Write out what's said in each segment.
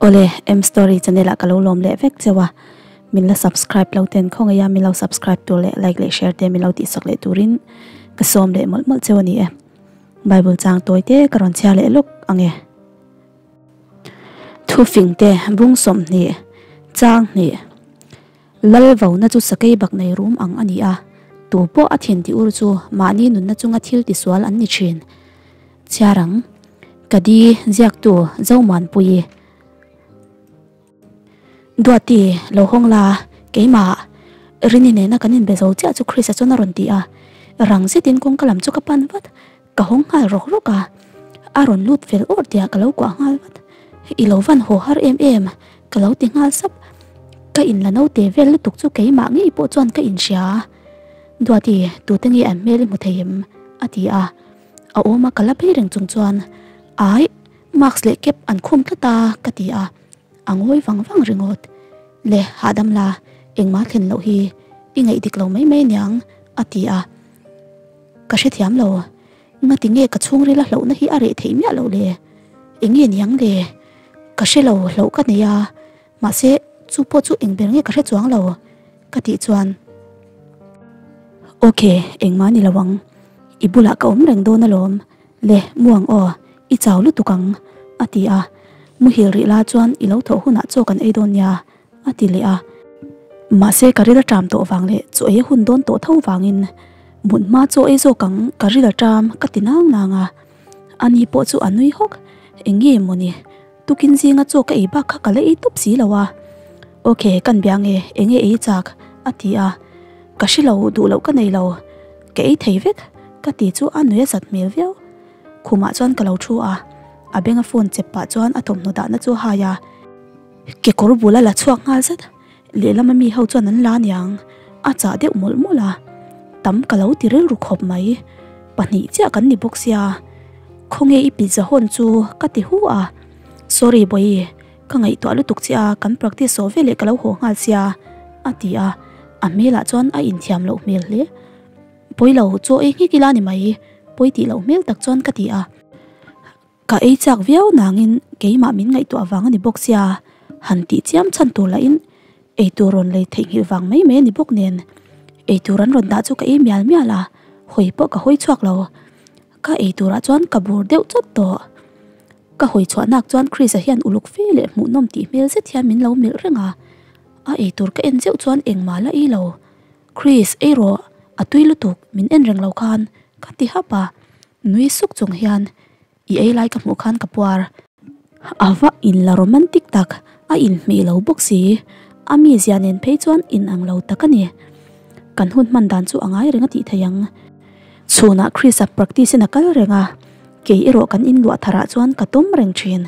Awle, M Story channel ah ka lo lawm leh vek cheu a, min la subscribe lo ten khawngaih a min lo subscribe tur leh like leh share te min lo tihsak leh turin ka sawm leh mawlh mawlh cheu a ni e. Bible chang tawi te ka rawn chhiar leh lawk ang e. Thufing te bung 20 chang hnih Lal vona chu sakei bak nei rum ang a ni a, tu pawh a thin ti ur chu mahni nunna chunga thil tisual an ni thin. Chhiar ang. Ka di ziaktu Zomuanpuii. Duati, lo hawng la, keimah Rini nena kan inbe zo chiah chu Chris-a chuan a rawn ti a, rang zetin kawngka lam chu ka pan vat, ka hawng nghal rawk rawk a, a rawn lut fel awr tia ka lo kuah nghal vat, I lo van haw har em em, ka lo ti nghal sap, ka in la naute vel lutuk chu keimah ngei pawh chuan ka inhria, Duati, tute nge an hmel i hmu thei em? a ti a. A awm a ka la phei reng chung chuan Ai, mask leh cap an khum tlat a ka ti a, a ngawi vang vang ringawt. Le, hahdam la, engmah thlen loh hi i ngaih dik lo mai mai aniang a ti a. Ka hrethiam lo, ngati nge ka chhungril a hlauhna hi a reh theih miah loh le? Enge niang le? Ka hre lo, hlauh ka nei a, mahse chu pawh chu eng ber nge ka hre chuang lo ka tih chuan Ok, engmah ni lo ang. I bulah ka awm reng dawn alawm. Le, mu ang aw, i chau lutuk ang, a ti a. Muhil rih la chuan i lo thawh hunah chaw kan ei dawn nia, a ti leh a. Mahse ka ril a ṭam tawh vang leh chaw ei a hun dawn tawh tho vangin mut hma chaw ei zawk ang ka ril a ṭam ka ti nang nang a. Ani pawh chu a nui hawk, eng nge mawni tukin zinga chaw ka ei bak kha ka la ei tawp si lo a. Ok, kan bia nge, eng nge ei chak? a ti a. Ka hre lo, duh loh ka nei lo, ka ei thei vek ka ti chu a nui a zat hmel viau. Khumah chuan ka lo thu a, a benga phone chep pah chuan a thawmhnaw dahna chu a hai a, kekawr bul a la chhuak nghal zet. Lehlam ami ho chuan an la aniang, a chah deuh mawlh mawlh a, tam ka lo ti rilru khawp mai, pahnih chiah kan ni bawk sia, khawnge i pizza hawn chu ka ti hu a, sorry bawihi, Ka ngaihtuah lutuk che a, kan practice zawh veleh ka lo haw nghal sia, a ti a, a hmelah chuan a inthiam loh hmel hle. Pawi lo, chaw ei nghek ila ni mai, pawi tih loh hmel tak chuan ka ti a. Ka ei chak viau nangin keimah min ngaihtuah vang a ni bawk sia, han tih chiam chhan tur lahin eitur rawn lei theihnghilh vang mai mai a ni bawk nen. Eitur an rawn dah chu ka ei mial mial a, hawi pawh ka hawi chhuak lo. Ka eiturah chuan ka bur deuh chawt tawh. Ka hawi chhuah nak chuan Chris-a hian uluk fe leh hmuhnawm tih hmel zet hian min lo melh reng a, a eitur ka en zeuh chuan engmah la ei lo. Chris, ei rawh, a tui lutuk, min en reng lo khan, ka ti hap a, nui suk chung hian i ei lai ka hmuh khan ka puar. A va in la romantic tak, a inhmeh lo bawk si, a mizia nen phei chuan inang lo tak a ni. Kan hun hman dan chu a ngai reng a tih theih ang. Chhunah Chris-a practice in a kal reng a, kei erawh kan inluah tharah chuan ka tawm reng thin.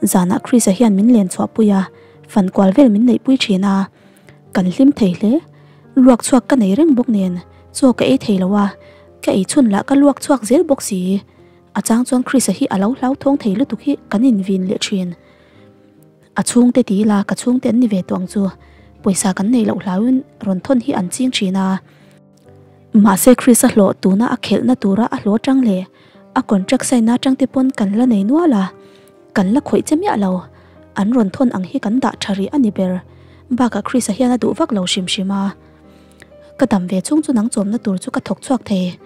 Zanah Chris-a hian min len chhuahpui a, fan kual vel min neihpui thin a, kan hlim thei hle. Luak chhuak ka nei reng bawk nen, chaw ka ei thei lo a, ka ei chhun lah ka luak chhuak zel bawk si. A chang chuan Chris-a hi a lo hlauthawng thei lutuk hi kan invin leh thin. A chhungte ti ila ka chhungte an ni ve tawh ang chu, pawisa kan neih loh hlauin rawn thawn hi an ching thin a. Mahse Chris a hlawh tuna a khelhna tura a hlawh atang leh a contract sign na atang te pawn kan la nei nual a, kan la khawih che miah lo. An rawn thawn ang hi kan dah tha rih a ni ber. Bakah Chris-a hian a duh vak lo hrim hrim a. Ka dam ve chung chu nang chawmna tur chu ka thawk chhuak thei.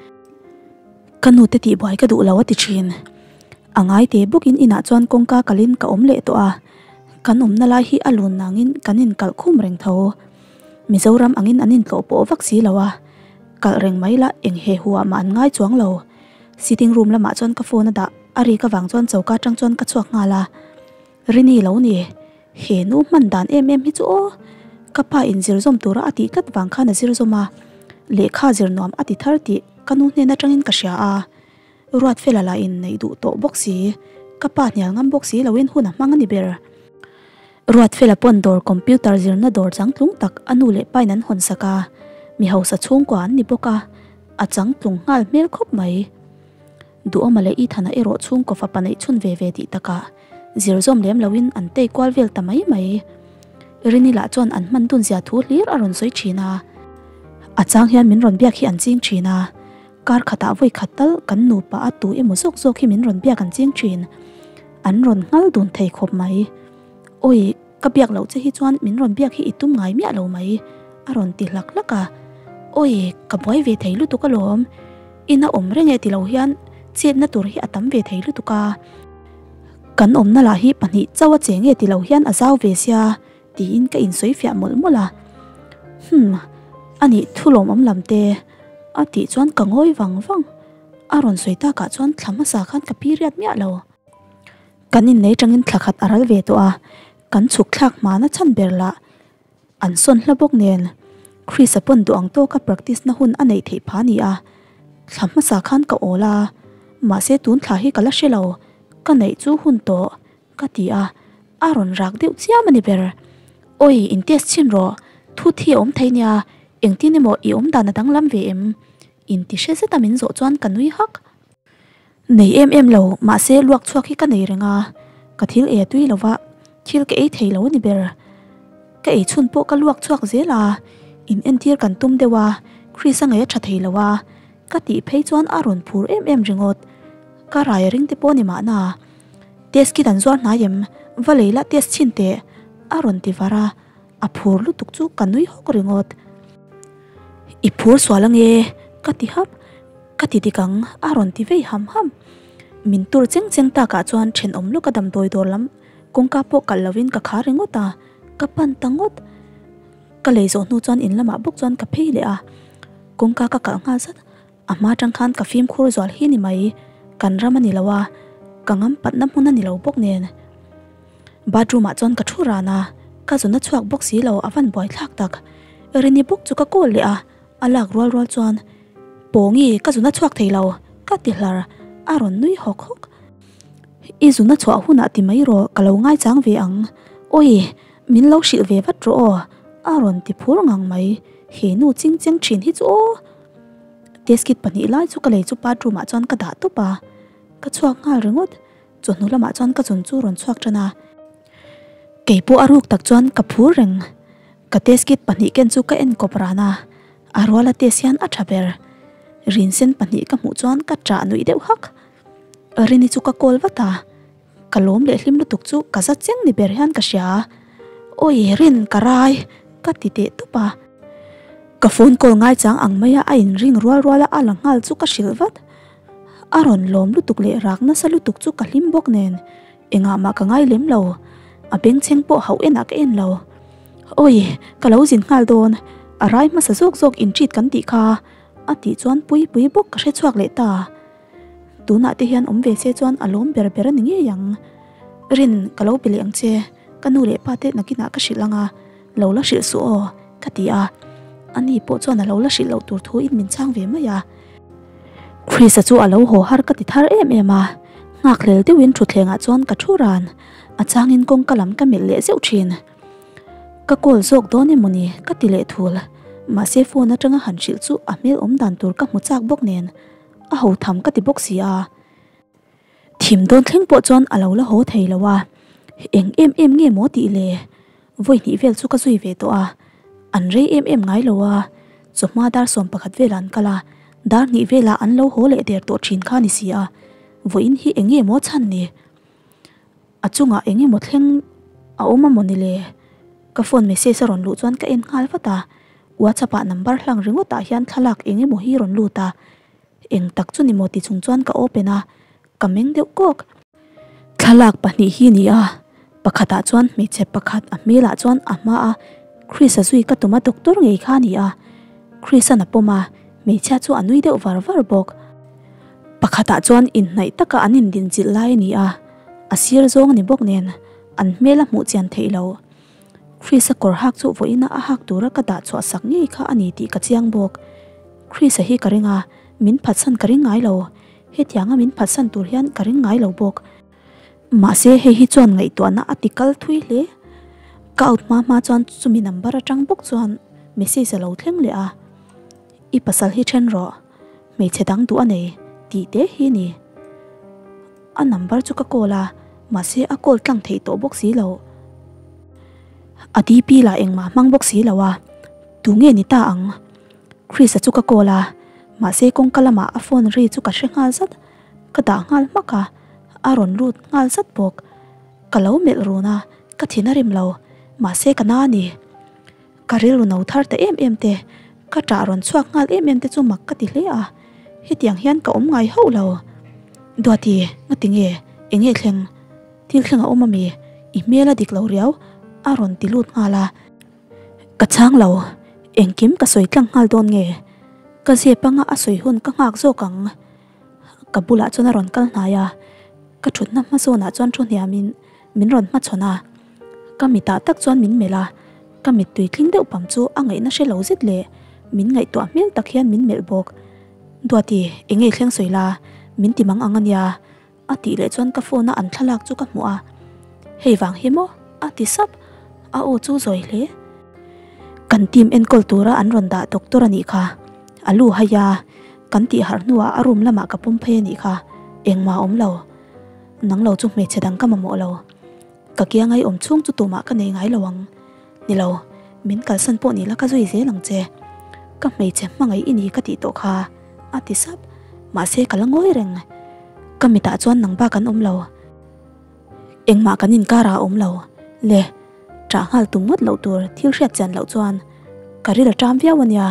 Ka nu te tihbuai ka duh lo a ti thin. A ngai te bawkin inah chuan kawngka kalin ka awm leh tawh a, kan awmna lai hi a lun nangin kan inkalh khum reng tho. Mizoram angin an intlawh pawh vak si lo a, kalh reng mai la eng he huah mah an ngai chuang lo. Sitting room lamah chuan ka phone a dah a rik avang chuan choka atang chuan ka chhuak nghal a, Rini lo ni, he nu hman dan em em hi chu aw, ka pa in zir zawm tura a tih tlat vang khan a zir zawm a, lehkha zir nuam a ti thar tih ka nu hnen atangin ka hria a, Ruatfela lah in neih duh tawh bawk si, ka pa hnial ngam bawk si loin hun a hmang a ni ber. Ruatfela pawn dawr computer zirna dawr changtlung tak a nu leh pain an hawn sak a, mi hausa chhungkua an ni bawk a, a changtlung nghal hmel khawp mai. Duhawma leh Ethana erawh chhungkaw fapa neih chhun ve ve tih takah zir zawm lem loin an tei kual vel ta mai mai. Rini lah chuan an hman dun zia thu hlir a rawn sawi thin a, a chang hian min rawn biak hi an ching thin a, kar khatah vawi khat tal kan nupa a tu emaw zawk zawk hi min rawn biak an ching thin. An rawn nghal dun thei khawp mai. Awi, ka biak loh che hi chuan min rawn biak hi i tum ngai miah lo mai, a rawn ti hlak hlak a. Awi, ka buai ve thei lutuk alawm. Ina awm reng e ti lo hian chetna tur hi a tam ve thei lutuk a. Kan awmna lah hi pahnih chauh a che nge ti lo hian a zau ve sia tiin ka insawi fiah mawlh mawlh a. Humm, anih thu lawmawm lam te a tih chuan ka ngawi vang vang. A rawn sawi takah chuan thla hmasa khan ka pi riat miah lo. Kan innei tangin thla khat a ral ve tawh a, kan chhuk thlak hmana chhan ber lah An sawn hla bawk nen, Chris-a pawn duh ang tawka practice na hun a neih theih pha ni a, thla hmasa khan ka awl a, mahse tun thla hi ka la hre lo, ka neih chu hun tawh ka ti a, a rawn rak deuh chiam a ni ber. Awi, in test chhin rawh, thu thi a awm thei nia, engtin emaw i awm dan a danglam ve em? Inti hre zeta min zawh chuan ka nui hak. Nei em em lo, mahse luak chhuak hi ka nei reng a, ka thil ei a tui lo va, thil ka ei thei lo a ni ber. Ka ei chhun pawh ka luak chhuak zel a, in entir kan tum deuh a, Chris a ngaih a tha thei lo a, ka tih phei chuan a rawn phur em em ringawt. Ka rai a ring te pawh a ni mahna. Test kit an zuar hnai em, va lei la test chhin teh, a rawn ti var a, a phur lutuk chu ka nui hawk ringawt. I phur sual ange, ka ti hap. Ka ti dik ang, a rawn ti vei ham ham. Min tur cheng cheng takah chuan thenawm lawka damdawi dawr lam kawngka pawh kalh lovin ka khar ringawt a, ka pan ta ngawt. Ka lei zawh hnu chuan in lamah bawk chuan ka phei leh a, kawngka ka kalh nghal zat. A hma tang khan ka fimkhur zual hi ni mai, kan ram a ni lo a, ka ngam patna hmun a ni lo bawk nen. Bathroom ah chuan ka thu ran a, ka zun a chhuak bawk si lo a van buaithlak tak. Rini bawk chu ka call leh a. A lak rual rual chuan, Pawngi, ka zun a chhuak thei lo, ka ti hlar, a rawn nui hawk hawk. I zun a chhuah hunah ti mai rawh, ka lo ngaichang ve ang. Awi, min lo hrilh ve vat rawh aw, a rawn ti phur ngang mai. He nu ching cheng thin hi chu aw. Test kit pahnih lai chu ka lei chu bathroom ah chuan ka dah tawp a, ka chhuak nghal ringawt. Chawhnu lamah chuan ka zun chu rawn chhuak tan a, kei pawh a ruk tak chuan ka phur reng. Ka test kit pahnih ken chu ka en kawp ran a, a ruala test hian a tha ber. Rinsen pahnih ka hmuh chuan ka ṭah nuih deuh hak. Rini chu ka call vat a, ka lawm leh hlim lutuk chu ka za cheng ni ber hian ka hria a. Awi Rin ka rai ka ti teh tup a. Ka phone call ngaichang ang maia a inring rual ruala a la nghal chu ka hrilh vat. A rawn lawm lutuk leh rak nasa lutuk chu ka hlim bawk nen engah mah ka ngai lem lo. A bengchheng pawh hauh enah ka en lo. Awi, ka lo zin nghal dawn, a rai hmasa zawk zawk in treat kan tih kha a tih chuan pui pui bawk ka hre chhuak leh ta. Tunah te hian awm ve se chuan a lawm ber ber a ni ngei ang. Rin, ka lo be leh ang che, ka nu leh pa te nakinah ka hrilh ang a, lo la hrilh suh aw, ka ti a. Ani pawh chuan a lo la hrilh loh tur thuin min chhang ve mai a. Chris-a chu a lo haw har ka ti thar em em a, nghakhlel deuhin thutthlengah chuan ka thu ran, a changin kawngka lam ka melh leh zeuh thin. Ka call zawk dawn emaw ni ka ti leh thul, mahse phone atanga han hrilh chu a hmel awm dan tur ka hmu chak bawk nen a ho tham ka ti bawk si a. Thim dawn thleng pawh chuan a lo la haw thei lo a, eng em em nge maw tih le? Vawi hnih vel chu ka zui ve tawh a, an rei em em ngai lo a, chawhma dar 11 velah an kal a, dar hnih velah an lo haw leh der tawh thin kha ni si a, vawiin hi eng nge maw chhan ni? A chungah eng emaw thleng a awm a maw ni le? Ka phone message a rawn luh chuan ka en nghal vat a, WhatsApp ah number hlang ringawt ah hian thlalak eng emaw hi rawn lut a, Eng tak chu ni maw ti chung chuan ka open a, ka meng deuh kawk. Thlalak pahnih hi ni a, pakhatah chuan hmeichhe pakhat a hmelah chuan a hma a, Chris-a zui ka tum a doctor ngei kha a ni a, Chris-a'n a pawm a, hmeichhia chu a nui deuh var var bawk. Pakhatah chuan inhnaih taka an indinchilh lai a ni a, a sir zawng a ni bawk nen an hmel a hmuh chian theih lo. Chris-a kawr hak chu vawiina a hak tura ka dah chhuah sak ngei kha a ni tih ka chiang bawk. Chris-a hi ka ring a, min phatsan ka ring ngai lo. Hetianga min phatsan tur hian ka ring ngai lo bawk. Mahse hei hi chuan ngaihtuahna a ti kal thui hle. Ka out hma hma chuan chumi number atang bawk chuan message a lo thleng leh a, I pasal hi then rawh, hmeichhe dang duh a nei tih te hi ni. A number chu ka call a, mahse a call tlang theih tawh bawk si lo. A DP lah engmah hmang bawk si lo a, tu nge ni ta ang? Chris-a chu ka call a, mahse kawngka lamah a phone ri chu ka hre nghal zat. Ka dah nghal hmak a, a rawn lut nghal zat bawk. Ka lo melh run a, Ka thin a rim lo, mahse ka na a ni. Ka rilru no thar ta em em te, ka ṭah rawn chhuak nghal em em te chu mak ka ti hle a, hetiang hian ka awm ngai hauh lo. Duati, ngati nge, eng nge thleng? Thil thleng a awm ami? I hmel a dik lo riau, a rawn ti lut nghal a. Ka chhang lo, engkim ka sawi tlang nghal dawn nge? Ka zep anga a sawi hun ka nghak zawk ang. Ka bulah chuan a rawn kal hnai a, ka thutna hma zawnah chuan thu hniamin min rawn hmachhawn a. Ka mitah tak chuan min melh a, ka mittui tling deuh pam chu a ngaihna hre lo zet leh min ngaihtuah hmel tak hian min melh bawk. Duati, eng nge thleng sawi la, min ti mang ang a nia, a tih leh chuan ka phone a an thlalak chu ka hmuh a. Hei vang hi maw? a ti sap, a aw chu zawi hle. Kan team enkawl tura an rawn dah doctor a nih kha, a lu hai a, kan tih harh hnuah a room lamah ka pawm phei a nih kha, engmah a awm lo. Nang lo chu hmeichhe dang ka mamawh lo. Ka kiang ai awm chhung chu tumah ka nei ngai lo ang. Ni lo, min kalsan pawh ni la ka zui zel ang che. Ka hmeichhe hmangaih i ni ka tih tawh kha, a ti sap. Mahse ka la ngawi reng. Ka mitah chuan nang bak an awm lo. Engmah kan inkar ah a awm lo. Le, ṭah nghal tum ngawt loh tur thil hriat chian loh chuan ka ril a ṭam viau a nia,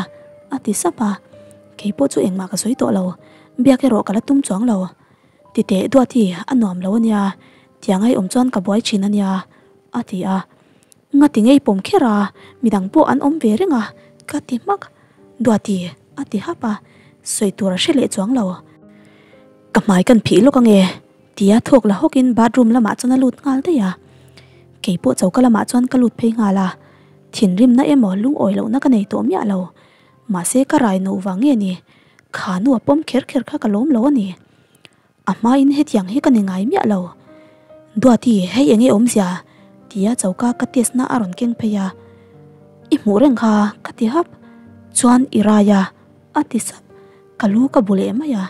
a ti sap a. Kei pawh chu engmah ka sawi tawh lo. Biak erawh ka la tum chuang lo. Titeh Duati a nuam lo a nia, tiang ai awm chuan ka buai thin a nia, a ti a. Ngati ngei pawm kher a, midang pawh an awm ve reng a, ka ti hmak. Duati a ti hap a, sawi tur a hre leh chuang lo. Ka hmai kan phih lawk ange, tia thawk la hawkin bathroom lamah chuan a lut nghal daih a. Kei pawh choka lamah chuan ka lut phei nghal a, thinrimna emaw lungawi lohna ka nei tawh miah lo. Mahse ka rai no vang nge ni, kha nu a pawm kher kher kha ka lawm lo a ni. A hmain hetiang hi ka ni ngai miah lo. Duati, hei enge awmzia? tia choka ka test na a rawn keng phei a. I hmuh reng kha ka ti hap. Chuan i rai a, a ti sap. Ka lu ka bu leh mai a.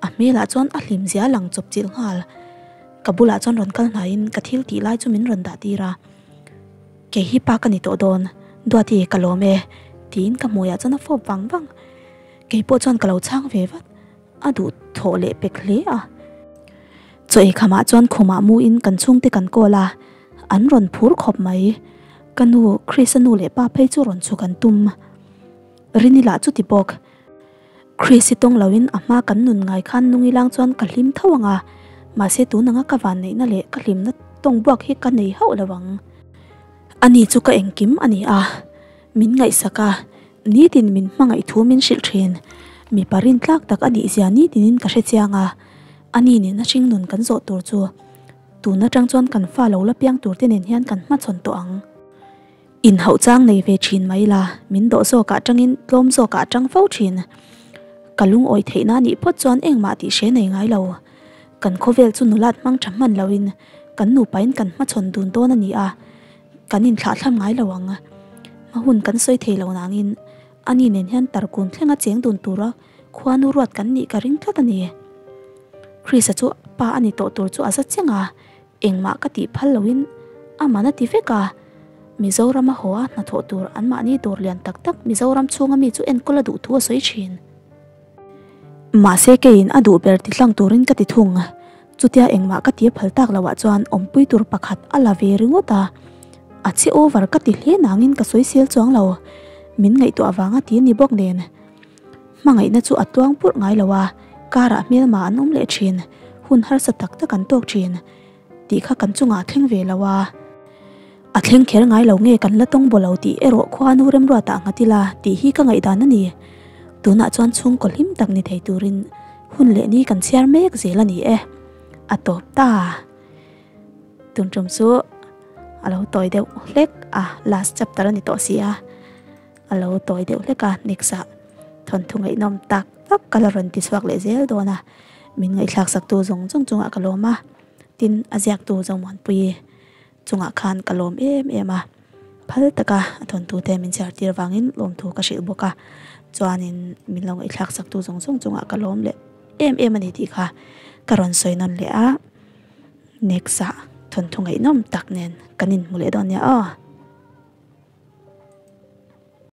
A hmelah chuan a hlim zia lang chawp chilh nghal. Ka bulah chuan rawn kal hnaiin ka thil tih lai chu min rawn dah tir a. Kei hi pa ka ni tawh dawn, Duati ka lawm e, tiin ka hmuiah chuan a fawp vang vang. Kei pawh chuan ka lo chhang ve vat, a duh thawh leh pek hle a. Chaw ei khamah chuan khumah muin kan chhungte kan call a, an rawn phur khawp mai. Ka nu, Chris-a nu leh pa phei chu rawn chhuk an tum. Rini lah chuti bawk. Chris-i tawng loin a hma kan nun ngai khan nung ilang chuan ka hlim tho ang a, mahse tun anga ka vanneihna leh ka hlimna tawng buak hi ka nei hauh lo ang. Ani chu ka engkim a ni a, min ngaihsak a, nitin min hmangaih thu min hrilh thin. Mipa rintlak tak a nih zia nitinin ka hre chiang a, ani nena hringnun kan zawh tur chu tun atang chuan kan fa lo la piang tur te nen hian kan hmachhawn tawh ang. Inhauh chang nei ve thin mai la, min dawh zawkah atangin tlawm zawkah atang fo thin. Ka lungawi theihna nih phawt chuan engmah tih hre nei ngai lo. Kan khawvel chu nulat hmang tha hman loin kan nupain kan hmachhawn dun dawn a ni a, kan inthlahthlam ngai lo ang. Hma hun kan sawi thei lo nangin ani nen hian tarkun thlenga cheng dun tura khuanu ruat kan nih ka ring tlat a ni. Chrisa chu pa a ni tawh tur chu a za cheng a. Engmah ka tih phal loin aman a ti vek a, Mizoram a haw a hnathawh tur anmahni dawr lian tak tak Mizoram chhunga mi chu enkawl a duh thu a sawi thin. Mahse keiin a duh ber ti hlang turin ka ti thung. Chutia engmah ka ti phal tak loah chuan awmpui tur pakhat a la ve ringawt a, a che over ka ti hle nangin ka sawi sel chuang lo. Min ngaihtuah vanga ti a ni bawk nen. Hmangaihna chu a tluang purh ngai lo a, karah hmelma an awm leh thin, hun harsa tak tak an tawk thin tih kha kan chungah a thleng ve lo a. A thleng kher ngai lo nge kan la tawng baw lo tih erawh khuanu remruatah nghat ila tih hi ka ngaihdan a ni. Tunah chuan chhungkaw hlim tak ni thei turin hun leh ni kan chhiar mek zel a ni e. A tawp ta. Tun tum chu a lo tawi deuh hlek a, last chapter a ni tawh si a. A lo tawi deuh hlek a, next ah thawnthu ngaihnawm tak tak ka la rawn ti chhuak leh zel dawn a, min ngaihthlak sak tu zawng zawng chungah ka lawm a, tin a ziak tu Zomuanpuii chungah khan ka lawm em em a, phal taka a thawnthu te min chhiar tir vangin lawmthu ka hrilh bawk a, chuanin min lo ngaihthlak sak tu zawng zawng chungah ka lawm leh em em a ni tih kha ka rawn sawi nawn leh a, next ah thawnthu ngaihnawm tak nen kan inhmu leh dawn nia aw.